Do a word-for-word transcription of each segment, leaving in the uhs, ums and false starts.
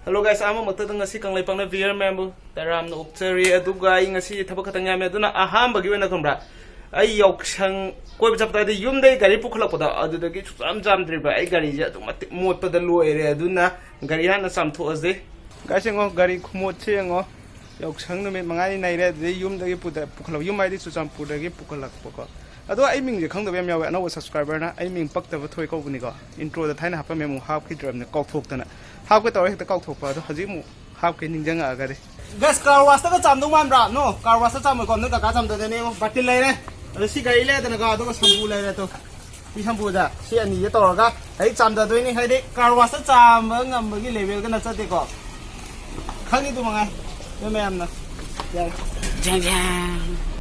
Hello guys, ꯑꯍꯥꯟꯕꯃꯛꯇꯗ ꯉꯁꯤ ꯀꯪꯂꯩꯄꯥꯛꯅ viewer ꯃꯌꯥꯝꯕꯨ ꯇꯔꯥꯝꯅ ꯑꯣꯛꯆꯔꯤ꯫ ꯑꯗꯨꯒ ꯑꯩ ꯉꯁꯤ ꯊꯕꯛ ꯈꯛꯇꯪ ꯌꯥꯝꯃꯦ, ꯑꯗꯨꯅ ꯑꯍꯥꯟꯕꯒꯤ ꯑꯣꯏꯅ ꯈꯪꯕ꯭ꯔꯥ, ꯑꯩ ꯌꯥꯎꯁꯪ ꯀꯣꯏꯕ ꯆꯠꯄꯗ ꯌꯨꯝꯗꯒꯤ ꯒꯥꯔꯤ ꯄꯨꯈꯠꯂꯛꯄꯗꯣ, ꯑꯗꯨꯗꯒꯤ ꯁꯨꯛꯆꯥꯝ ꯆꯥꯝꯗ꯭ꯔꯤꯕ꯫ ꯑꯩ ꯒꯥꯔꯤꯁꯦ ꯑꯗꯨꯛ ꯃꯇꯤꯛ ꯃꯣꯠꯄꯗ ꯂꯣꯏꯔꯦ꯫ ꯑꯗꯨꯅ ꯒꯥꯔꯤ ꯍꯥꯟꯅ ꯆꯥꯝꯊꯣꯛꯑꯁꯤ꯫ Guys, ꯌꯦꯡꯉꯣ, ꯒꯥꯔꯤ ꯈꯨꯃꯣꯠꯁꯦ ꯌꯦꯡꯉꯣ꯫ ꯌꯥꯎꯁꯪ ꯅꯨꯃꯤꯠ ꯃꯉꯥꯅꯤ ꯅꯩꯔꯦ, ꯑꯗꯨꯗꯩ ꯌꯨꯝꯗꯒꯤ ꯄꯨꯗ-, ꯄꯨꯈꯠꯂꯛꯄ, ꯌꯨꯝ ꯍꯥꯏꯗꯤ ꯆꯨꯔꯆꯥꯟꯄꯨꯔꯗꯒꯤ ꯄꯨꯈꯠꯂꯛꯄꯀꯣ꯫ ꯑꯗꯣ ꯑꯩ ꯃꯤꯡꯁꯦ ꯈꯪꯗꯕ ꯌꯥꯝ ꯌꯥꯎꯋꯦ, ꯑꯅꯧꯕ subscriberꯅ꯫ ꯑꯩ ꯃꯤꯡ ꯄꯛꯇꯕ ꯊꯣꯏ ꯀꯧꯕꯅꯤꯀꯣ꯫ Introꯗ ꯊꯥꯏꯅ ꯍꯥꯞꯄꯝꯃꯦ, ꯑꯃꯨꯛ ꯍꯥꯞꯈꯤꯗ꯭ꯔꯕꯅꯦ, ꯀꯥꯎꯊꯣꯛꯇꯅ꯫ ꯍꯥꯞꯀꯦ ꯇꯧꯔ ꯍꯦꯛꯇ ꯀꯥꯎꯊꯣꯛꯄ, ꯑꯗꯣ ꯍꯧꯖꯤꯛ ꯑꯃꯨꯛ ꯍꯥꯞꯀꯦ ꯅꯤꯡꯁꯤꯡꯉꯛꯑꯒꯗꯤ꯫ Guys, car washꯇꯒ ꯆꯥꯝꯗꯧ ꯃꯥꯟꯕ꯭ꯔꯥ? No, car washꯇ ꯆꯥꯝꯃꯣꯏꯀꯣ, ꯅꯣꯏ ꯀꯀꯥ ꯆꯥꯝꯗꯗꯣꯏꯅꯦ꯫ ꯌꯦꯡꯉꯣ, ꯕꯥꯔꯇꯤꯟ ꯂꯩꯔꯦ, ꯑꯗꯣ ꯁꯤ ꯒꯥꯔꯤ ꯂꯩꯔꯦꯗꯅꯀꯣ, ꯑꯗꯨꯒ ꯁꯝꯄꯨ ꯂꯩꯔꯦ꯫ ꯇꯣ, ꯁꯤ ꯁꯝꯄꯨꯁꯦ, ꯁꯤ ꯑꯅꯤꯁꯦ ꯇꯧꯔꯒ ꯍꯧꯖꯤꯛ ꯆꯥꯝꯗꯗꯣꯏꯅꯤ꯫ ꯍꯥꯏꯗꯤ car washꯇ ꯆꯥꯝꯕ ꯉꯝꯕꯒꯤ levelꯒ ꯅꯠꯆꯗꯦꯀꯣ꯫ ꯈꯪꯉꯤꯗꯨ ꯃꯉꯥꯏ ꯅꯣꯏ ꯃꯌꯥꯝꯅ꯫ ꯌꯥꯔꯦ꯫ ꯖꯥꯡ ꯖꯥꯡ꯫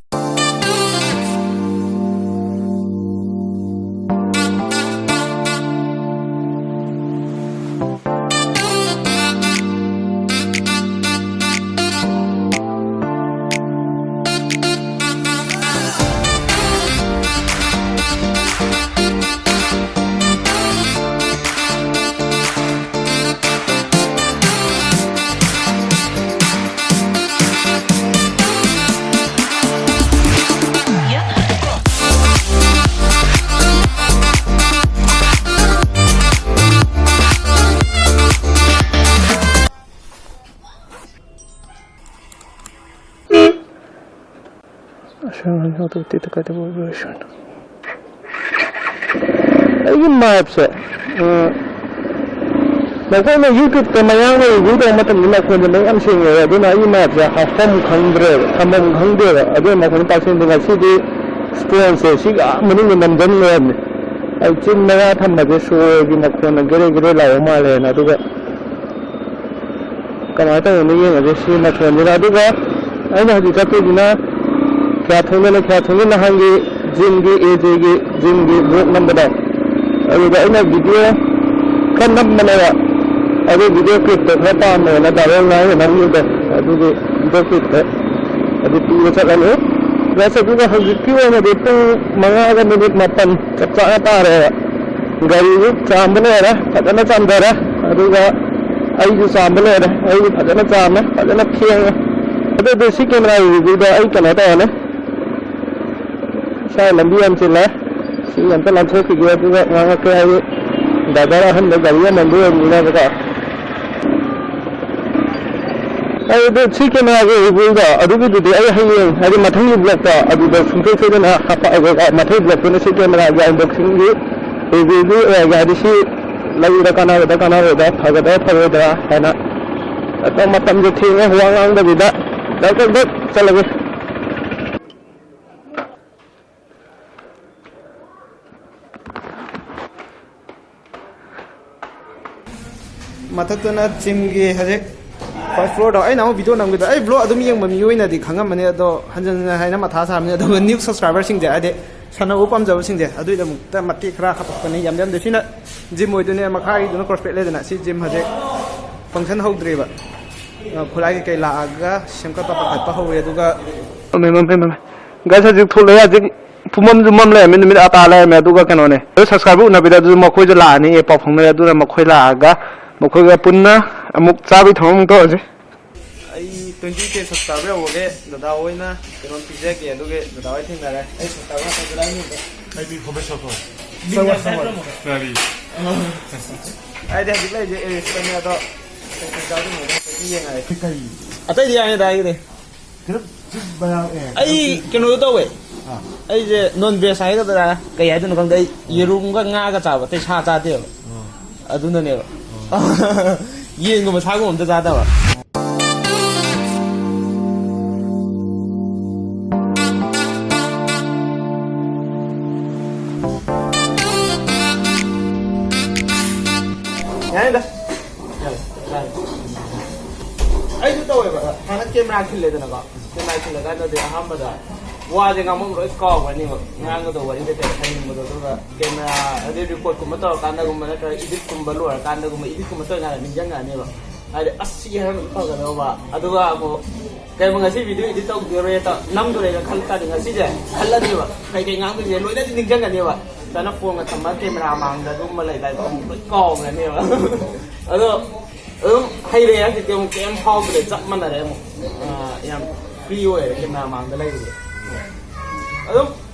ꯑꯩꯒꯤ ꯃꯥꯏꯞꯁꯦ, ꯑ, ꯅꯈꯣꯏꯅ YouTubeꯇ ꯃꯌꯥꯡꯅ review ꯇꯧꯕ ꯃꯇꯝꯗ ꯃꯈꯣꯟꯁꯦ ꯃꯌꯥꯝ ꯁꯦꯡꯉꯦꯕ, ꯑꯗꯨꯅ ꯑꯩꯒꯤ ꯃꯥꯏꯞꯁꯦ ꯍꯥꯞꯐꯝ ꯈꯪꯗ꯭ꯔꯦꯕ, ꯊꯝꯐꯝ ꯈꯪꯗꯦꯕ, ꯑꯗꯨꯅ ꯃꯈꯣꯟ ꯄꯥꯛ ꯁꯦꯡꯗꯦ꯫ ꯉꯁꯤꯗꯤ spongeꯁꯦ ꯁꯤꯒ ꯑꯥ ꯃꯅꯨꯡꯗ ꯅꯝꯁꯤꯟꯈ꯭ꯔꯕꯅꯦ꯫ ꯑꯩ ꯆꯤꯟ ꯃꯌꯥ ꯊꯝꯕꯁꯦ ꯁꯣꯔꯒꯤ ꯃꯈꯣꯟꯅ ꯒꯦꯔꯦ ꯒꯦꯔꯦ ꯂꯥꯎꯕ ꯃꯥꯜꯂꯦꯅ꯫ ꯑꯗꯨꯒ ꯀꯃꯥꯏꯅ ꯇꯧꯕꯅꯣ ꯌꯦꯡꯉꯁꯦ ꯁꯤ ꯃꯈꯣꯟꯁꯤꯅ꯫ ꯑꯗꯨꯒ ꯑꯩꯅ ꯍꯧꯖꯤꯛ ꯆꯠꯇꯣꯏꯁꯤꯅ ꯈ꯭ꯌꯥꯊꯣꯡꯗꯅ, ꯈ꯭ꯌꯥꯊꯣꯡꯒꯤ ꯅꯍꯥꯟꯒꯤ gymꯒꯤ, AJꯒꯤ gymꯒꯤ vlog ꯅꯝꯕꯗꯣ, ꯑꯗꯨꯗ ꯑꯩꯅ video ꯈꯔ ꯅꯝꯕꯅꯦꯕ꯫ ꯑꯗꯨ video clipꯇꯣ ꯈꯔ ꯄꯥꯝꯃꯦꯅ ꯗꯥ ꯔꯣꯜꯅ ꯑꯩꯅ ꯅꯝꯈꯤꯕꯗꯣ, ꯑꯗꯨꯒꯤ video clipꯇꯣ ꯑꯗꯨ ꯄꯤꯕ ꯆꯠꯂꯅꯤ꯫ Guys, ꯑꯗꯨꯒ ꯍꯧꯖꯤꯛꯀꯤ ꯑꯣꯏꯅꯗꯤ ꯄꯨꯡ ꯃꯉꯥꯒ minute ꯃꯥꯄꯟ ꯆꯞ ꯆꯥꯅ ꯇꯥꯔꯦꯕ꯫ ꯒꯥꯔꯤꯁꯨ ꯆꯥꯝꯕ ꯂꯣꯏꯔꯦ, ꯐꯖꯅ ꯆꯥꯝꯊꯔꯦ꯫ ꯑꯗꯨꯒ ꯑꯩꯁꯨ ꯆꯥꯝꯕ ꯂꯣꯏꯔꯦ, ꯑꯩꯁꯨ ꯐꯖꯅ ꯆꯥꯝꯃꯦ, ꯐꯖꯅ ꯐꯦꯡꯉꯦ꯫ ꯑꯗꯨꯗꯤ ꯁꯤ ꯀꯦꯃꯦꯔꯥꯒꯤ ꯔꯤꯚ꯭ꯌꯨꯗ ꯑꯩ ꯀꯩꯅꯣ ꯇꯧꯔꯅꯤ꯫ ꯏꯁꯥ ꯂꯝꯕꯤ ꯌꯥꯝ ꯆꯤꯜꯂꯦ꯫ ꯁꯤ ꯑꯝꯇ ꯂꯥꯟꯊꯣꯛꯈꯤꯒꯦ, ꯑꯗꯨꯒ ꯉꯥꯡꯉꯛꯀꯦ꯫ ꯍꯥꯏꯗꯤ ꯗ꯭ꯔꯥꯏꯚꯔ ꯑꯍꯟꯗ ꯒꯥꯔꯤ ꯌꯥꯝꯃꯟꯕ ꯑꯣꯏꯕꯅꯤꯅꯕꯀꯣ꯫ ꯑꯩ ꯑꯗꯨ ꯁꯤ ꯀꯦꯃꯦꯔꯥꯒꯤ ꯔꯤꯚ꯭ꯌꯨꯗꯣ ꯑꯗꯨꯒꯤꯗꯨꯗꯤ ꯑꯩ ꯍꯌꯦꯡ, ꯍꯥꯏꯗꯤ ꯃꯊꯪꯒꯤ ꯕ꯭ꯂꯣꯛꯇꯣ ꯑꯗꯨꯗ ꯁꯨꯡꯁꯣꯏ ꯁꯣꯏꯗꯅ ꯍꯥꯞꯄꯛꯑꯒꯦꯀꯣ꯫ ꯃꯊꯪꯒꯤ ꯕ꯭ꯂꯣꯛꯇꯨꯅ ꯁꯤ ꯀꯦꯃꯦꯔꯥꯒꯤ ꯑꯟꯕꯣꯛꯁꯤꯡꯒꯤ ꯔꯤꯚ꯭ꯌꯨꯒꯤ ꯑꯣꯏꯔꯒꯦ꯫ ꯍꯥꯏꯗꯤ ꯁꯤ ꯂꯩꯕꯗ ꯀꯥꯟꯅꯒꯗ꯭ꯔꯥ ꯀꯥꯟꯅꯔꯣꯏꯗ꯭ꯔꯥ, ꯐꯒꯗ꯭ꯔꯥ ꯐꯔꯣꯏꯗ꯭ꯔꯥ ꯍꯥꯏꯅ꯫ ꯑꯗꯣ ꯃꯇꯝꯁꯦ ꯊꯦꯡꯉꯦ, ꯋꯥ ꯉꯥꯡꯗꯕꯤꯗ ꯗꯛ ꯗꯛ ꯗꯛ ꯆꯠꯂꯒꯦ꯫ ꯃꯊꯛꯇꯅ ꯖꯤꯝꯒꯤ ꯍꯧꯖꯤꯛ ꯐꯥꯔꯁ ꯐ꯭ꯂꯣꯔꯗꯣ꯫ ꯑꯩꯅ ꯑꯃꯨꯛ ꯚꯤꯗꯤꯑꯣ ꯅꯝꯈꯤꯗ, ꯑꯩ ꯕ꯭ꯂꯣꯛ ꯑꯗꯨꯝ ꯌꯦꯡꯕ ꯃꯤ ꯑꯣꯏꯅꯗꯤ ꯈꯪꯉꯝꯃꯅꯤ, ꯑꯗꯣ ꯍꯟꯖꯟ ꯍꯟꯖꯟ ꯍꯥꯏꯅ ꯃꯊꯥ ꯁꯥꯕꯅꯤ꯫ ꯑꯗꯨꯒ ꯅ꯭ꯌꯨ ꯁꯕꯁꯀ꯭ꯔꯥꯏꯕꯔꯁꯤꯡꯁꯦ, ꯍꯥꯏꯗꯤ ꯁꯥꯟꯅꯕ ꯄꯥꯝꯖꯕꯁꯤꯡꯁꯦ, ꯑꯗꯨꯒꯤꯗꯃꯛꯇ ꯃꯇꯦꯛ ꯈꯔ ꯍꯥꯄꯛꯄꯅꯤ꯫ ꯌꯥꯝ ꯌꯥꯝꯗꯦ꯫ ꯁꯤꯅ ꯖꯤꯝ ꯑꯣꯏꯗꯣꯏꯅꯦ꯫ ꯃꯈꯥꯒꯤꯗꯨꯅ ꯀ꯭ꯔꯣꯁꯐꯤꯠ ꯂꯩꯗꯅ, ꯁꯤ ꯖꯤꯝ ꯍꯧꯖꯤꯛ ꯐꯪꯁꯟ ꯍꯧꯗ꯭ꯔꯤꯕ꯫ ꯑ, ꯈꯨꯠꯂꯥꯏ ꯀꯩꯀꯩ ꯂꯥꯛꯑꯒ ꯁꯦꯝꯒꯠꯄ ꯄꯥꯈꯠꯄ ꯍꯧꯔꯦ꯫ ꯑꯗꯨꯒ ꯃꯦ, ꯃꯦ, ꯃꯦ, ꯃꯦ꯫ ꯒꯥꯏꯁ, ꯍꯧꯖꯤꯛ ꯊꯣꯛꯂꯛꯑꯦ꯫ ꯍꯧꯖꯤꯛ ꯄꯨꯃꯝꯁꯨ ꯃꯝ ꯂꯩꯔꯝꯃꯦ, ꯅꯨꯃꯤꯠ ꯑꯇꯥ ꯂꯩꯔꯝꯃꯦ꯫ ꯑꯗꯨꯒ ꯀꯩꯅꯣꯅꯦ, ꯑꯗꯨ ꯁꯕꯁꯀ꯭ꯔꯥꯏꯕꯔ ꯎꯅꯕꯤꯗ ꯑꯗꯨꯁꯨ ꯃꯈꯣꯏꯁꯨ ꯂꯥꯛꯑꯅꯤ, ꯑꯦ, ꯄꯥꯎ ꯐꯥꯎꯅꯔꯦ꯫ ꯑꯗꯨꯅ ꯃꯈꯣꯏ ꯂꯥꯛꯑꯒ ꯃꯈꯣꯏꯒ ꯄꯨꯟꯅ ꯑꯃꯨꯛ ꯆꯥꯕꯒꯤ ꯊꯧꯔꯝ ꯑꯃꯨꯛ ꯇꯧꯔꯁꯤ꯫ ꯑꯩ ꯇ꯭ꯋꯦꯟꯇꯤ ꯀꯦ ꯁꯕꯁꯀ꯭ꯔꯥꯏꯕꯔ ꯌꯧꯕꯒꯤ ꯗꯗꯥ ꯍꯣꯏꯅ ꯀꯩꯅꯣꯝ ꯄꯤꯖꯒꯦ, ꯑꯗꯨꯒꯤ ꯗꯗꯥ ꯍꯣꯏ ꯊꯦꯡꯅꯔꯦ꯫ ꯑꯩ ꯁꯕꯁꯀ꯭ꯔꯥꯏꯕꯔ ꯉꯥꯛꯇ ꯗꯗꯥ ꯌꯦꯡꯕ꯫ ꯑꯩꯗꯤ ꯐꯣꯔꯃꯦꯁ ꯁꯣꯛꯇꯣ꯫ ꯕꯤꯟ ꯁꯣꯛ ꯌꯥꯝ ꯁꯣꯛ ꯆꯥꯗ꯭ꯔꯣ? ꯀꯔꯤ? ꯑꯩꯗꯤ ꯍꯧꯖꯤꯛ ꯂꯩꯔꯤꯁꯦ ꯑꯦꯔꯤꯁꯇꯅꯦ, ꯑꯗꯣ ꯀꯩꯀꯩ ꯆꯥꯗꯣꯏꯅꯣ ꯍꯥꯏꯐꯦꯠꯇꯤ ꯌꯦꯡꯉꯛꯑꯦ꯫ ꯀꯔꯤ? ꯑꯇꯩꯗꯤ ꯌꯥꯅꯤꯗ ꯑꯩꯒꯤꯗꯤ꯫ ꯈꯔ ꯃꯌꯥꯝ, ꯑꯦ, ꯑꯩ ꯈꯔ ꯀꯩꯅꯣꯗꯣ ꯇꯧꯋꯦ꯫ ꯑꯥ꯫ ꯑꯩꯁꯦ ꯅꯣꯟ ꯚꯦꯖ ꯍꯥꯏꯒꯗ꯭ꯔꯥ ꯀꯩ ꯍꯥꯏꯗꯣꯏꯅꯣ ꯈꯪꯗꯦ꯫ ꯑꯩ ꯌꯦꯔꯨꯝꯒ ꯉꯥꯒ ꯆꯥꯕ, ꯑꯇꯩ ꯁꯥ ꯆꯥꯗꯦꯕ꯫ ꯑꯥ꯫ ꯑꯗꯨꯅꯅꯦꯕ꯫ ꯑꯥ꯫ ꯌꯦꯟꯒꯨꯝꯕ ꯁꯥꯒꯨꯝꯕ ꯑꯝꯇ ꯆꯥꯗꯕ꯫ ꯌꯥꯅꯤꯗ꯫ ꯌꯥꯔꯦ, ꯌꯥꯔꯦ꯫ ꯑꯩꯁꯨ ꯇꯧꯋꯦꯕ꯫ ꯍꯥꯟꯅ ꯀꯦꯃꯦꯔꯥ ꯈꯤꯜꯂꯦꯗꯅꯀꯣ꯫ ꯀꯦꯃꯦꯔꯥ ꯈꯤꯜꯂꯀꯥꯟꯗꯗꯤ ꯑꯍꯥꯟꯕꯗ ꯋꯥꯁꯦ ꯉꯥꯡꯐꯝ ꯂꯣꯏ ꯀꯥꯎꯈ꯭ꯔꯅꯦꯕ꯫ ꯉꯥꯡꯒꯗꯧꯕ ꯋꯥꯔꯤ ꯀꯩꯀꯩ ꯍꯥꯏꯅꯤꯡꯕꯗꯣ꯫ ꯑꯗꯨꯒ ꯀꯦꯃꯦꯔꯥ, ꯑꯗꯩ ꯔꯦꯀꯣꯔꯗꯀꯨꯝꯕ ꯇꯧꯔꯀꯥꯟꯗꯒꯨꯝꯕ ꯅꯠꯇ꯭ꯔꯒ ꯏꯗꯤꯠꯀꯨꯝꯕ ꯂꯣꯏꯔꯀꯥꯟꯗꯒꯨꯝꯕ, ꯏꯗꯤꯠꯀꯨꯝꯕ ꯇꯧꯔꯤꯀꯥꯟꯗ ꯅꯤꯡꯁꯤꯡꯉꯛꯑꯅꯦꯕ꯫ ꯍꯥꯏꯗꯤ, "ꯑꯁ, ꯁꯤ ꯍꯥꯏꯔꯝꯃꯗꯤ ꯐꯒꯗꯧꯕ"꯫ ꯑꯗꯨꯒ ꯑꯃꯨꯛ ꯀꯩꯒꯨꯝꯕ ꯉꯁꯤ ꯚꯤꯗꯤꯑꯣ ꯏꯗꯤꯠ ꯇꯧꯗꯣꯔꯦ, ꯇ-, ꯅꯝꯗꯣꯔꯦꯅ ꯈꯜꯂ ꯇꯥꯔꯗꯤ ꯉꯁꯤꯁꯦ ꯈꯜꯂꯅꯦꯕ꯫ ꯀꯩꯀꯩ ꯉꯥꯡꯗꯣꯏꯁꯦ ꯂꯣꯏꯅꯗꯤ ꯅꯤꯡꯁꯤꯡꯒꯅꯦꯕ꯫ ꯐꯖꯅ ꯐꯣꯟꯒ ꯊꯝꯃꯒ ꯀꯦꯃꯦꯔꯥ ꯃꯥꯡꯗ ꯑꯗꯨꯒꯨꯝꯕ ꯂꯩꯗꯥꯏꯗꯣ ꯑꯃꯨꯛ ꯂꯣꯏ ꯀꯥꯎꯈ꯭ꯔꯅꯦꯕ꯫ ꯑꯗꯣ ꯑꯗꯨꯝ ꯍꯩꯔꯛꯑꯦ ꯍꯧꯖꯤꯛꯇꯤ, ꯑꯃꯨꯛ ꯀꯩꯝ ꯐꯥꯎꯗ꯭ꯔꯦ, ꯆꯞ ꯃꯥꯟꯅꯔꯦ ꯑꯃꯨꯛ꯫ ꯑ, ꯌꯥꯝ ꯐ꯭ꯔꯤ ꯑꯣꯏꯔꯦ ꯀꯦꯃꯦꯔꯥ ꯃꯥꯡꯗ ꯂꯩꯕꯗꯤ꯫ ꯑꯗꯨꯝ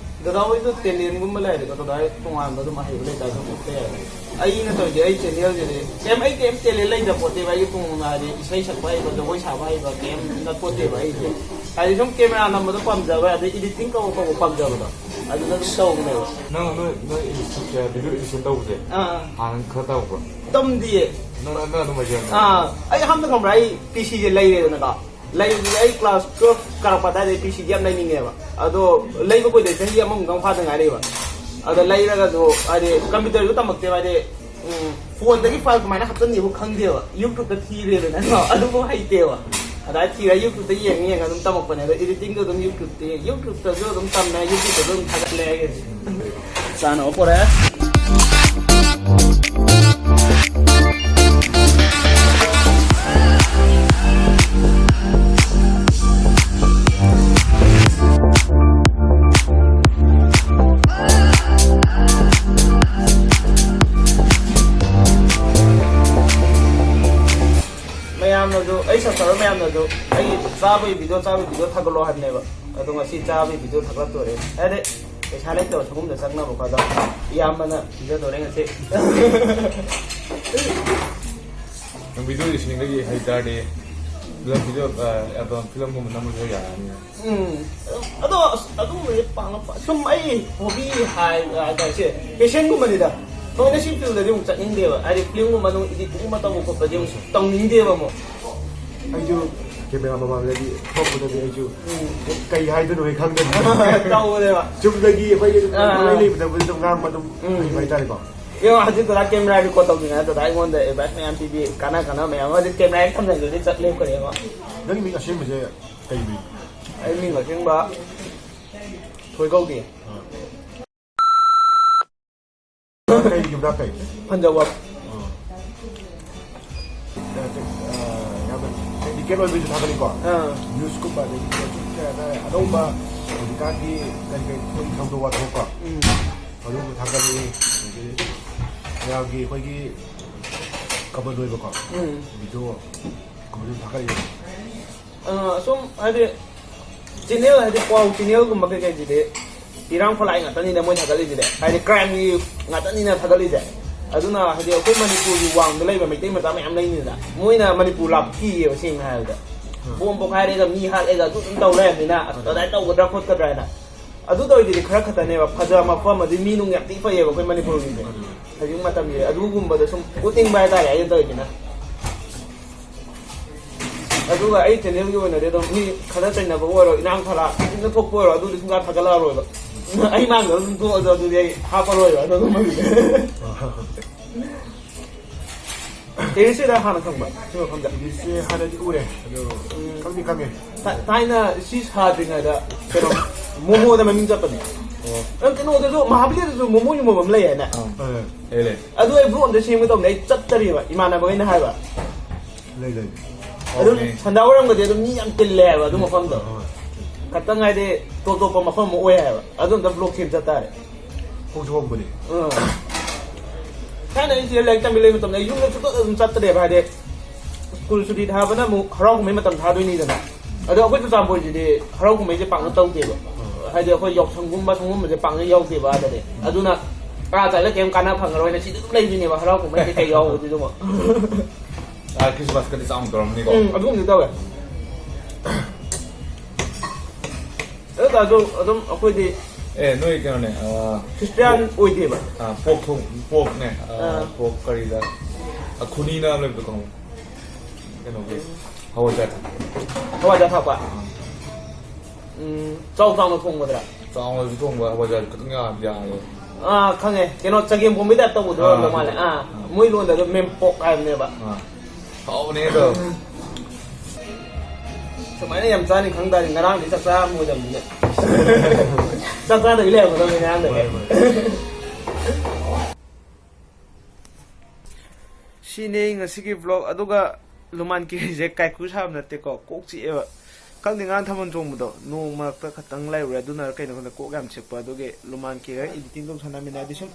ꯗꯗꯥ ꯍꯣꯏꯗꯣ ꯇꯦꯂꯦꯟꯒꯨꯝꯕ ꯂꯩꯔꯗꯤꯀꯣ, ꯗꯗꯥ ꯍꯣꯏ ꯇꯣꯉꯥꯟꯕ ꯑꯗꯨꯝ ꯑꯍꯩꯕ ꯂꯩꯇꯥꯔꯁꯨ ꯑꯗꯨꯝ ꯎꯠꯄ ꯌꯥꯏ꯫ ꯑꯩꯅ ꯇꯧꯔꯤꯁꯦ, ꯑꯩ ꯆꯦꯅꯦꯜꯁꯤꯗꯤ ꯀꯩꯝ, ꯑꯩ ꯀꯩꯝ ꯇꯦꯂꯦꯟ ꯂꯩꯇ ꯄꯣꯠꯇꯦꯕ꯫ ꯑꯩꯒꯤ ꯇꯣꯉꯥꯟꯅ ꯍꯥꯏꯗꯤ ꯏꯁꯩ ꯁꯛꯄ ꯍꯩꯕ, ꯖꯒꯣꯏ ꯁꯥꯕ ꯍꯩꯕ ꯀꯩꯝ ꯅꯠꯄꯣꯠꯇꯦꯕ ꯑꯩꯁꯦ꯫ ꯍꯥꯏꯗꯤ ꯁꯨꯝ ꯀꯦꯃꯦꯔꯥ ꯅꯝꯕꯗꯣ ꯄꯥꯝꯖꯕ, ꯑꯗꯩ ꯏꯗꯤꯇꯤꯡ ꯇꯧꯕ ꯈꯣꯠꯄ ꯄꯥꯝꯖꯕꯗꯣ, ꯑꯗꯨꯗ ꯑꯗꯨꯝ ꯇꯧꯕꯅꯦꯕ꯫ ꯅꯪ ꯅꯣꯏ ꯅꯣꯏ ꯏꯗꯤꯁꯟ ꯚꯤꯗꯤꯑꯣ ꯏꯗꯤꯁꯟ ꯇꯧꯕꯁꯦ ꯑꯥ꯫ ꯍꯥꯟꯅ ꯈꯔ ꯇꯧꯕ꯭ꯔꯣ? ꯇꯝꯗꯤꯌꯦ꯫ ꯅꯪ ꯅꯪ ꯑꯗꯨꯝ ꯍꯩꯖꯔꯝꯃꯦ? ꯑꯥ, ꯑꯩ ꯑꯍꯥꯟꯕꯗ ꯈꯪꯕ꯭ꯔꯥ, ꯑꯩ ꯄꯤ ꯁꯤꯁꯦ ꯂꯩꯔꯦꯗꯅꯀꯣ꯫ ꯂꯩꯕꯗꯨꯗꯤ ꯑꯩ ꯀ꯭ꯂꯥꯁ ꯇꯨꯌꯦꯜꯐ ꯀꯥꯔꯛꯄ ꯑꯗꯥꯏꯗꯩ ꯄꯤ ꯁꯤꯁꯦ ꯌꯥꯝ ꯂꯩꯅꯤꯡꯉꯦꯕ꯫ ꯑꯗꯣ ꯂꯩꯕ ꯀꯨꯏꯗ꯭ꯔꯤ, ꯆꯍꯤ ꯑꯃꯃꯨꯛꯇꯪ ꯐꯥꯗ ꯉꯥꯏꯔꯤꯕ꯫ ꯑꯗ ꯂꯩꯔꯒꯁꯨ ꯍꯥꯏꯗꯤ ꯀꯝꯄ꯭ꯌꯨꯇꯔꯁꯨ ꯇꯝꯃꯛꯇꯦꯕ, ꯍꯥꯏꯗꯤ ꯎꯝ, ꯐꯣꯟꯗꯒꯤ ꯐꯥꯏꯜ ꯀꯃꯥꯏꯅ ꯍꯥꯞꯆꯟꯅꯤꯕꯨ ꯈꯪꯗꯦꯕ꯫ YouTube-ꯇ ꯊꯤꯔꯦꯗꯅ, ꯑꯗꯨꯕꯨ ꯍꯩꯇꯦꯕ꯫ ꯑꯗꯥꯏ ꯊꯤꯔ YouTube-ꯇ ꯌꯦꯡꯉ ꯌꯦꯡꯉ ꯑꯗꯨꯝ ꯇꯝꯃꯛꯄꯅꯦ꯫ ꯑꯗꯣ editing-ꯗꯣ ꯑꯗꯨꯝ YouTube-ꯇ, YouTube-ꯇꯁꯨ ꯑꯗꯨꯝ ꯇꯝꯃꯦ, YouTube-ꯇꯁꯨ ꯑꯗꯨꯝ ꯊꯥꯒꯠꯂꯦ ꯑꯩꯒꯤꯗꯤ꯫ ꯆꯥꯅꯕ ꯄꯨꯔꯛꯑꯦ꯫ ꯃꯌꯥꯝꯅꯁꯨ, ꯑꯩ subscriber ꯃꯌꯥꯝꯅꯁꯨ ꯑꯩꯒꯤ ꯆꯥꯕꯒꯤ video, ꯆꯥꯕꯒꯤ video ꯊꯥꯒꯠꯂꯣ ꯍꯥꯏꯕꯅꯦꯕ꯫ ꯑꯗꯣ ꯉꯁꯤ ꯆꯥꯕꯒꯤ video ꯊꯥꯒꯠꯂꯛꯇꯣꯔꯦ꯫ ꯍꯥꯏꯗꯤ ꯄꯩꯁꯥ ꯂꯩꯇꯕ ꯁꯤꯒꯨꯝꯕꯗ ꯆꯪꯅꯕꯀꯣ꯫ ꯑꯗꯣ ꯏꯌꯥꯝꯕꯅ ꯄꯤꯖꯗꯣꯔꯦ ꯉꯁꯤ꯫ ꯅꯪ video editing-ꯗꯒꯤ ꯍꯩꯇꯥꯔꯗꯤ film video, ꯑ, album, film-ꯒꯨꯝꯕ ꯅꯝꯕꯁꯨ ꯌꯥꯔꯅꯤ꯫ ꯎꯝ꯫ ꯑꯗꯣ ꯑꯁ, ꯑꯗꯨꯒꯨꯝꯕꯗꯤ ꯄꯥꯛꯅ ꯄꯥꯛ-, ꯁꯨꯝ ꯑꯩ hobby ꯍꯥꯏ-, ꯍꯥꯏꯇꯥꯔꯦ, ꯁꯤ passion-ꯒꯨꯝꯕꯅꯤꯗ꯫ ꯊꯑꯣꯏꯅ ꯁꯤ field-ꯗꯗꯤ ꯑꯃꯨꯛ ꯆꯠꯅꯤꯡꯗꯦꯕ꯫ ꯍꯥꯏꯗꯤ film-ꯒꯨꯝꯕ ꯅꯨꯡ editing-ꯒꯨꯝꯕ ꯇꯧꯕ ꯈꯣꯠꯄꯗꯤ ꯑꯃꯨꯛ ꯇꯧꯅꯤꯡꯗꯦꯕ ꯑꯃꯨꯛ꯫ ꯑꯩꯁꯨ camera ꯃꯃꯥꯡꯗꯗꯤ ꯊꯣꯛꯄꯗꯗꯤ ꯑꯩꯁꯨ ꯎꯝ꯫ ꯀꯩ ꯍꯥꯏꯗꯣꯏꯅꯣ ꯑꯩ ꯈꯪꯗꯕꯅꯤ꯫ ꯇꯧꯕꯅꯦꯕ꯫ ꯆꯨꯝꯅꯒꯤ ꯑꯩꯈꯣꯏꯒꯤ ꯑꯥ꯫ ꯂꯩ ꯂꯩꯕꯗꯕꯨꯗꯤ ꯑꯗꯨꯝ ꯉꯥꯡꯕ ꯑꯗꯨꯝ ꯎꯝ꯫ ꯍꯩꯕ ꯍꯥꯏꯇꯥꯔꯦꯀꯣ꯫ ꯌꯦꯡꯉꯣ, ꯍꯧꯖꯤꯛ ꯗꯗꯥ camera record ꯇꯧꯗ꯭ꯔꯤꯉꯩꯗ ꯗꯗꯥ ꯑꯩꯉꯣꯟꯗ advice ꯃꯌꯥꯝ ꯄꯤꯕꯤ, ꯀꯥꯟꯅ ꯀꯥꯟꯅꯕ ꯃꯌꯥꯝ꯫ ꯍꯧꯖꯤꯛ camera ꯍꯦꯛ ꯊꯝꯖꯤꯟꯈ꯭ꯔꯗꯤ ꯆꯠ ꯂꯦꯞꯈ꯭ꯔꯦ, ꯌꯦꯡꯉꯣ꯫ ꯅꯪ ꯃꯤꯡ ꯑꯁꯦꯡꯕꯁꯦ ꯀꯩ ꯃꯤꯡ? ꯑꯩ ꯃꯤꯡ ꯑꯁꯦꯡꯕ ꯊꯣꯏ ꯀꯧꯗꯦ꯫ ꯑꯥ꯫ ꯀꯩꯒꯤ ꯃꯅꯥꯛ ꯀꯩ? ꯐꯟꯖꯧꯕꯝ꯫ ꯑꯥ꯫ ꯑꯥ, ꯌꯥꯝꯅ technical ꯑꯣꯏꯕꯁꯨ ꯊꯥꯒꯠꯂꯤꯀꯣ꯫ ꯑꯥ꯫ News-ꯀꯨꯝꯕ, ꯑꯗꯒꯤ ꯀꯩ ꯍꯥꯏꯇꯥꯔꯦ, ꯑꯅꯧꯕ ꯍꯧꯖꯤꯛꯀꯥꯟꯒꯤ ꯀꯔꯤ ꯀꯔꯤ ꯊꯣꯛꯏ ꯈꯪꯗꯣꯛꯄ ꯊꯣꯛꯄ꯫ ꯎꯝ꯫ ꯑꯗꯨꯒꯨꯝꯕ ꯊꯥꯒꯠꯂꯛꯏ꯫ ꯑꯗꯒꯤ ꯃꯌꯥꯝꯒꯤ ꯑꯩꯈꯣꯏꯒꯤ ꯀꯃꯟ ꯑꯣꯏꯕꯀꯣ, ꯎꯝ꯫ ꯚꯤꯗꯤꯑꯣ ꯀꯃꯟ ꯑꯣꯏꯕ ꯊꯥꯒꯠꯂꯛꯏ꯫ ꯑ, ꯁꯨꯝ ꯍꯥꯏꯗꯤ ꯆꯦꯅꯦꯜ, ꯍꯥꯏꯗꯤ ꯄꯥꯎ ꯆꯦꯅꯦꯜꯒꯨꯝꯕ ꯀꯩꯀꯩꯁꯤꯗꯤ ꯏꯔꯥꯡ ꯐꯂꯥꯏ ꯉꯥꯛꯇꯅꯤꯅ ꯃꯣꯏ ꯊꯥꯒꯠꯂꯤꯁꯤꯗꯤ, ꯍꯥꯏꯗꯤ ꯀ꯭ꯔꯥꯏꯝꯒꯤ ꯉꯥꯛꯇꯅꯤꯅ ꯊꯥꯒꯠꯂꯤꯁꯦ꯫ ꯑꯗꯨꯅ ꯍꯥꯏꯗꯤ ꯑꯩꯈꯣꯏ ꯃꯅꯤꯄꯨꯔꯒꯤ ꯋꯥꯡꯗ ꯂꯩꯕ ꯃꯩꯇꯩ ꯃꯆꯥ ꯃꯌꯥꯝ ꯂꯩꯅꯤꯗꯅ, ꯃꯣꯏꯅ ꯃꯅꯤꯄꯨꯔ ꯂꯥꯛꯄ ꯀꯤꯌꯦꯕ, ꯁꯦꯡꯅ ꯍꯥꯏꯔꯕꯗ꯫ ꯎꯝ꯫ ꯕꯣꯝ ꯄꯣꯈꯥꯏꯔꯦꯒ ꯃꯤ ꯍꯥꯠꯂꯦꯒ ꯑꯗꯨ ꯑꯗꯨꯝ ꯇꯧ ꯂꯩꯔꯕꯅꯤꯅ, ꯑꯁ, ꯎꯝ꯫ ꯑꯗꯨꯃꯥꯏꯅ ꯇꯧꯒꯗ꯭ꯔꯥ ꯈꯣꯠꯀꯗ꯭ꯔꯥ ꯍꯥꯏꯅ꯫ ꯑꯗꯨ ꯇꯧꯔꯤꯗꯨꯗꯤ ꯈꯔ ꯈꯛꯇꯅꯦꯕ, ꯐꯖꯕ ꯃꯐꯝ ꯑꯗꯨꯗꯤ ꯃꯤ ꯅꯨꯡ ꯌꯥꯝ ꯊꯤ ꯐꯩꯌꯦꯕ ꯑꯩꯈꯣꯏ ꯃꯅꯤꯄꯨꯔꯒꯤꯗꯤ꯫ ꯎꯝ꯫ ꯍꯧꯖꯤꯛ ꯃꯇꯝꯁꯦ ꯑꯗꯨꯒꯨꯝꯕꯗ ꯁꯨꯝ ꯎꯠꯅꯤꯡꯕ ꯍꯥꯏꯇꯥꯔꯦ ꯑꯩꯅ ꯇꯧꯔꯤꯁꯤꯅ꯫ ꯑꯗꯨꯒ ꯑꯩ ꯆꯦꯅꯦꯜꯒꯤ ꯑꯣꯏꯅꯗꯤ ꯑꯗꯨꯝ ꯃꯤ ꯈꯠꯅ ꯆꯩꯅꯕ ꯑꯣꯏꯔꯣ, ꯏꯔꯥꯡ ꯐꯂꯥ ꯀꯔꯤꯝꯇ ꯊꯣꯛꯄ ꯑꯣꯏꯔꯣ, ꯑꯗꯨꯗꯤ ꯁꯨꯡꯊꯥ ꯊꯥꯒꯠꯂꯛꯑꯔꯣꯏꯕ꯫ ꯑꯩ ꯃꯥꯡꯗ ꯑꯗꯨꯝ ꯊꯣꯛꯑꯁꯨ ꯑꯗꯨꯗꯤ ꯑꯩ ꯍꯥꯞꯄꯔꯣꯏꯕ ꯑꯗꯨꯒꯨꯝꯕꯗꯨꯗꯤ꯫ ꯇꯦꯔꯤꯁꯁꯤꯗ ꯍꯥꯟꯅ ꯈꯪꯕ꯭ꯔꯥ? ꯁꯤ ꯃꯐꯝꯗ? ꯇꯦꯔꯤꯁꯁꯦ ꯍꯥꯟꯅꯗꯤ ꯎꯔꯦ, ꯑꯗꯣ ꯎꯝ꯫ ꯈꯪꯗꯤ ꯈꯪꯉꯦ꯫ ꯊꯥ-, ꯊꯥꯏꯅ ꯁꯤ ꯁꯥꯗ꯭ꯔꯤꯉꯩꯗ ꯀꯩꯅꯣ, ꯃꯣꯃꯣꯗ ꯃꯃꯤꯡ ꯆꯠꯄꯅꯦ꯫ ꯑꯣ꯫ ꯅꯪ ꯀꯩꯅꯣꯗꯁꯨ, ꯃꯍꯥꯕꯂꯤꯗꯁꯨ ꯃꯣꯃꯣ ꯌꯣꯟꯐꯝ ꯑꯃ ꯂꯩ ꯍꯥꯏꯅ? ꯑꯥ꯫ ꯑꯥ꯫ ꯂꯩ, ꯂꯩ꯫ ꯑꯗꯨ ꯑꯩ ꯕ꯭ꯂꯣꯛ ꯑꯝꯇ ꯁꯦꯝꯒꯦ ꯇꯧꯕꯅꯦ, ꯑꯩ ꯆꯠꯇꯔꯤꯕ, ꯏꯃꯥꯟꯅꯕꯈꯩꯅ ꯍꯥꯏꯕ꯫ ꯂꯩ, ꯂꯩ꯫ ꯑꯗꯨꯝ ꯍꯥꯎꯕꯅꯦ꯫ ꯁꯟꯗꯥ ꯋꯥꯏꯔꯝꯒꯗꯤ ꯑꯗꯨꯝ ꯃꯤ ꯌꯥꯝ ꯇꯤꯜꯂꯦ ꯍꯥꯏꯕ ꯑꯗꯨ ꯃꯐꯝꯗꯣ꯫ ꯍꯣꯏ, ꯍꯣꯏ꯫ ꯈꯇꯪ ꯍꯥꯏꯗꯤ ꯇꯣꯞ ꯇꯣꯞꯄ ꯃꯐꯝ ꯑꯃ ꯑꯣꯏ ꯍꯥꯏꯕ꯫ ꯑꯗꯨ ꯑꯝꯇ ꯕ꯭ꯂꯣꯛ ꯁꯦꯝ ꯆꯠ ꯇꯥꯔꯦ꯫ ꯍꯣꯡꯁꯨ ꯍꯣꯡꯕꯅꯦ꯫ ꯎꯝ꯫ ꯊꯥꯏꯅ ꯑꯩꯁꯦ ꯂꯥꯏꯔꯤꯛ ꯇꯝꯕꯤ ꯂꯩꯕ ꯃꯇꯝꯗ ꯑꯩ ꯌꯨꯝꯗ ꯁꯨꯡꯆꯠ ꯑꯗꯨꯝ ꯆꯠꯇ꯭ꯔꯦꯕ꯫ ꯍꯥꯏꯗꯤ ꯁ꯭ꯀꯨꯜ ꯁꯨꯇꯤ ꯊꯥꯕꯅ ꯑꯃꯨꯛ ꯍꯔꯥꯎ ꯀꯨꯝꯍꯩ ꯃꯇꯝ ꯊꯥꯗꯣꯏꯅꯤꯗꯅ꯫ ꯑꯗꯣ ꯑꯩꯈꯣꯏ ꯆꯨꯔꯆꯥꯟꯄꯨꯔꯁꯤꯗꯤ ꯍꯔꯥꯎ ꯀꯨꯝꯍꯩꯁꯦ ꯄꯥꯛꯅ ꯇꯧꯗꯦꯕ꯫ ꯍꯥꯏꯗꯤ ꯑꯩꯈꯣꯏ ꯌꯥꯎꯁꯪꯒꯨꯝꯕ ꯁꯪꯒꯨꯝꯕꯁꯦ ꯄꯥꯛꯅ ꯌꯥꯎꯗꯦꯕ ꯑꯥꯗꯗꯤ꯫ ꯑꯗꯨꯅ ꯑꯥ ꯆꯠꯂ ꯀꯩꯝ ꯀꯥꯟꯅ ꯐꯪꯉꯔꯣꯏꯅ ꯁꯤꯗ ꯑꯗꯨꯝ ꯂꯩꯕꯅꯦꯕ ꯍꯔꯥꯎ ꯀꯨꯝꯍꯩ ꯀꯩꯀꯩ ꯌꯥꯎꯕꯗꯨꯗꯤ ꯑꯃꯨꯛ꯫ ꯑꯥ, ꯈ꯭ꯔꯤꯁꯃꯥꯁꯀꯗꯤ ꯆꯥꯎꯅ ꯇꯧꯔꯝꯅꯤꯀꯣ? ꯎꯝ, ꯑꯗꯨꯒꯨꯝꯕꯗꯤ ꯇꯧꯋꯦ꯫ ꯑꯗꯨ ꯑꯣꯏꯇꯥꯔꯁꯨ ꯑꯗꯨꯝ ꯑꯩꯈꯣꯏꯗꯤ ꯑꯦ, ꯅꯣꯏ ꯀꯩꯅꯣꯅꯦ, ꯑꯥ, ꯈ꯭ꯔꯤꯁꯇꯤꯌꯥꯟ ꯑꯣꯏꯗꯦꯕ꯫ ꯑꯥ, ꯄꯣꯛ ꯊꯣꯡ-, ꯄꯣꯛꯅꯦ, ꯑꯥ, ꯑꯥ꯫ ꯄꯣꯛ ꯀꯔꯤꯗ, ꯑꯥ, ꯈꯨꯅꯤꯅ ꯑꯃ ꯂꯩꯕꯗꯣ ꯈꯪꯕ꯭ꯔꯥ? ꯀꯩꯅꯣꯒꯤ ꯍꯋꯥꯏꯖꯥꯔ ꯊꯥꯛꯄ꯫ ꯍꯋꯥꯏꯖꯥꯔ ꯊꯥꯛꯄ? ꯑꯥ꯫ ꯎꯝ, ꯆꯥꯎ ꯆꯥꯎꯅ ꯊꯣꯡꯕꯗꯨꯔꯥ? ꯆꯥꯎꯅꯁꯨ ꯊꯣꯡꯕ, ꯍꯋꯥꯏꯖꯥꯔꯁꯨ ꯈꯤꯇꯪ ꯌꯥꯝ ꯌꯥꯝꯃꯦ꯫ ꯑꯥ, ꯈꯪꯉꯦ꯫ ꯀꯩꯅꯣ, ꯆꯒꯦꯝ ꯄꯣꯝꯕꯩ ꯇꯥꯏꯞ ꯇꯧꯕꯗꯣ ꯑꯥ, ꯑꯣꯏꯔꯝꯗꯧ ꯃꯥꯜꯂꯦ꯫ ꯑꯗꯨꯗꯣ꯫ ꯑꯥ, ꯃꯣꯏ ꯂꯣꯟꯗ ꯑꯗꯨꯝ ꯃꯦꯝꯄꯣꯛ ꯍꯥꯏꯕꯅꯦꯕ꯫ ꯑꯥ꯫ ꯍꯥꯎꯕꯅꯦ ꯑꯗꯣ꯫ ꯁꯨꯃꯥꯏꯅ ꯌꯥꯝ ꯆꯥꯅꯤ ꯈꯪ ꯇꯥꯔꯗꯤ ꯉꯔꯥꯡꯗꯤ ꯆꯥꯛ ꯆꯥꯔꯝꯃꯣꯏꯗꯕꯅꯤꯅꯦ꯫ ꯆꯥꯛ ꯆꯥꯗꯕꯤ ꯂꯩꯔꯝꯒꯗꯕꯅꯤ ꯉꯔꯥꯡꯗꯒꯤ꯫ ꯍꯣꯏ, ꯍꯣꯏ꯫ ꯁꯤꯅꯦ ꯉꯁꯤꯒꯤ vlog꯫ ꯑꯗꯨꯒ ꯂꯨꯃꯥꯟ ꯀꯦꯔꯤꯁꯦ ꯀꯥꯏꯀꯨ ꯁꯥꯕ ꯅꯠꯇꯦꯀꯣ, ꯀꯣꯛ ꯆꯤꯛꯑꯦꯕ꯫ ꯈꯪꯗꯦ, ꯉꯔꯥꯡ ꯊꯥꯕꯜ ꯆꯣꯡꯕꯗꯣ ꯅꯣꯡ ꯃꯔꯛꯇ ꯈꯛꯇꯪ ꯂꯩꯔꯨꯔꯦ, ꯑꯗꯨꯅꯔ ꯀꯩꯅꯣ ꯈꯪꯗꯦ, ꯀꯣꯛ ꯌꯥꯝ ꯆꯤꯛꯄ, ꯑꯗꯨꯒꯤ ꯂꯨꯃꯥꯟ ꯀꯦꯒ ꯏꯗꯤꯇꯤꯡ ꯇꯧ ꯁꯥꯟꯅꯃꯤꯟꯅꯦ꯫ ꯑꯗꯨ ꯁꯨꯝ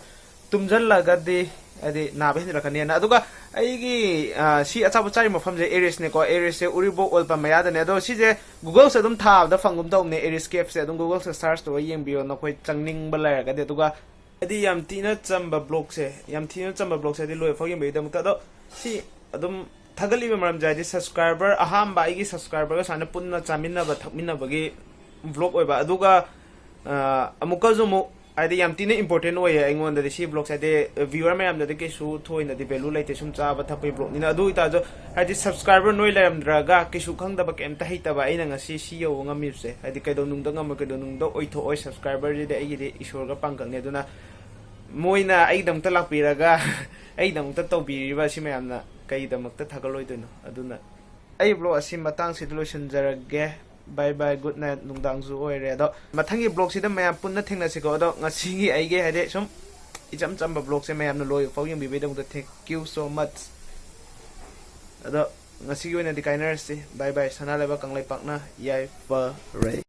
ꯇꯨꯝꯁꯤꯜꯂꯒꯗꯤ ꯍꯥꯏꯗꯤ ꯅꯥꯕ ꯍꯦꯟꯖꯤꯜꯂꯛꯀꯅꯤꯅ꯫ ꯑꯗꯨꯒ ꯑꯩꯒꯤ, ꯑ, ꯁꯤ ꯑꯆꯥꯄꯣꯠ ꯆꯥꯔꯤ ꯃꯐꯝꯁꯦ ꯑꯦꯔꯤꯁꯅꯦꯀꯣ, ꯑꯦꯔꯤꯁꯁꯦ ꯎꯔꯤꯄꯣꯛ ꯑꯣꯏꯜ ꯄꯝ ꯃꯌꯥꯗꯅꯦ꯫ ꯑꯗꯣ ꯁꯤꯁꯦ Googleꯁꯦ ꯑꯗꯨꯝ ꯊꯥꯕꯗ ꯐꯪꯒꯨꯝ ꯇꯧꯕꯅꯦ, ꯑꯦꯔꯤꯁ ꯀꯦꯐꯁꯦ꯫ ꯑꯗꯨꯝ Googleꯁꯦ search ꯇꯧꯔꯒ ꯌꯦꯡꯕꯤꯌꯣ, ꯅꯈꯣꯏ ꯆꯪꯅꯤꯡꯕ ꯂꯩꯔꯒꯗꯤ꯫ ꯑꯗꯨꯒ ꯍꯥꯏꯗꯤ ꯌꯥꯝ ꯊꯤꯅ ꯆꯝꯕ vlogꯁꯦ, ꯌꯥꯝ ꯊꯤꯅ ꯆꯝꯕ vlogꯁꯦ ꯍꯥꯏꯗꯤ ꯂꯣꯏꯐꯥꯎ ꯌꯦꯡꯕꯤꯒꯤꯗꯃꯛꯇ꯫ ꯑꯗꯣ ꯁꯤ ꯑꯗꯨꯝ ꯊꯥꯒꯠꯂꯤꯕ ꯃꯔꯝꯁꯦ ꯍꯥꯏꯗꯤ subscriber ꯑꯍꯥꯟꯕ, ꯑꯩꯒꯤ subscriberꯒ ꯁꯨꯃꯥꯏꯅ ꯄꯨꯟꯅ ꯆꯥꯃꯤꯟꯅꯕ ꯊꯛꯃꯤꯟꯅꯕꯒꯤ vlog ꯑꯣꯏꯕ꯫ ꯑꯗꯨꯒ, ꯑ, ꯑꯃꯨꯛꯀꯁꯨ ꯑꯃꯨꯛ ꯍꯥꯏꯗꯤ ꯌꯥꯝ ꯊꯤꯅ important ꯑꯣꯏꯌꯦ ꯑꯩꯉꯣꯟꯗꯗꯤ ꯁꯤ vlogꯁꯦ꯫ ꯍꯥꯏꯗꯤ viewer ꯃꯌꯥꯝꯗꯗꯤ ꯀꯩꯁꯨ ꯊꯣꯏꯅꯗꯤ value ꯂꯩꯇꯦ, ꯁꯨꯝ ꯆꯥꯕ ꯊꯛꯄꯒꯤ vlogꯅꯤꯅ꯫ ꯑꯗꯨ ꯑꯣꯏꯇꯥꯔꯁꯨ ꯍꯥꯏꯗꯤ subscriber ꯅꯣꯏ ꯂꯩꯔꯝꯗ꯭ꯔꯒ ꯀꯩꯁꯨ ꯈꯪꯗꯕ ꯀꯩꯝꯇ ꯍꯩꯇꯕ ꯑꯩꯅ ꯉꯁꯤ ꯁꯤ ꯌꯧꯕ ꯉꯝꯃꯤꯕꯁꯦ ꯍꯥꯏꯗꯤ ꯀꯩꯗꯧꯅꯨꯡꯗ ꯉꯝꯃꯣꯏ, ꯀꯩꯗꯧꯅꯨꯡꯗ ꯑꯣꯏꯊꯣꯛꯑꯣꯏ꯫ Subscriberꯁꯤꯗꯤ ꯑꯩꯒꯤꯗꯤ ꯏꯁꯣꯔꯒ ꯄꯥꯡꯒꯜꯅꯤ꯫ ꯑꯗꯨꯅ ꯃꯣꯏꯅ ꯑꯩꯒꯤꯗꯃꯛꯇ ꯂꯥꯛꯄꯤꯔꯒ ꯑꯩꯒꯤꯗꯃꯛꯇ ꯇꯧꯕꯤꯔꯤꯕ ꯑꯁꯤ ꯃꯌꯥꯝꯅ ꯀꯩꯒꯤꯗꯃꯛꯇ ꯊꯥꯒꯠꯂꯣꯏꯗꯣꯏꯅꯣ? ꯑꯗꯨꯅ ꯑꯩ vlog ꯑꯁꯤ ꯃꯇꯥꯡꯁꯤꯗ ꯂꯣꯏꯁꯤꯟꯖꯔꯒꯦ꯫ Bye bye, good night, ꯅꯨꯡꯗꯥꯡꯁꯨ ꯑꯣꯏꯔꯦ꯫ ꯑꯗꯣ ꯃꯊꯪꯒꯤ vlogꯁꯤꯗ ꯃꯌꯥꯝ ꯄꯨꯟꯅ ꯊꯦꯡꯅꯁꯤꯀꯣ꯫ ꯑꯗꯣ ꯉꯁꯤꯒꯤ ꯑꯩꯒꯤ ꯍꯥꯏꯗꯤ ꯁꯨꯝ ꯏꯆꯝ ꯆꯝꯕ vlogꯁꯦ ꯃꯌꯥꯝꯅ ꯂꯣꯏꯕ ꯐꯥꯎ ꯌꯦꯡꯕꯤꯕꯒꯤꯗꯃꯛꯇ thank you so much꯫ ꯑꯗꯣ ꯉꯁꯤꯒꯤ ꯑꯣꯏꯅꯗꯤ ꯀꯥꯏꯅꯔꯁꯤ꯫ Bye bye, ꯁꯅꯥ ꯂꯩꯕꯥꯛ ꯀꯪꯂꯩꯄꯥꯛꯅ ꯌꯥꯏꯐꯔꯦ꯫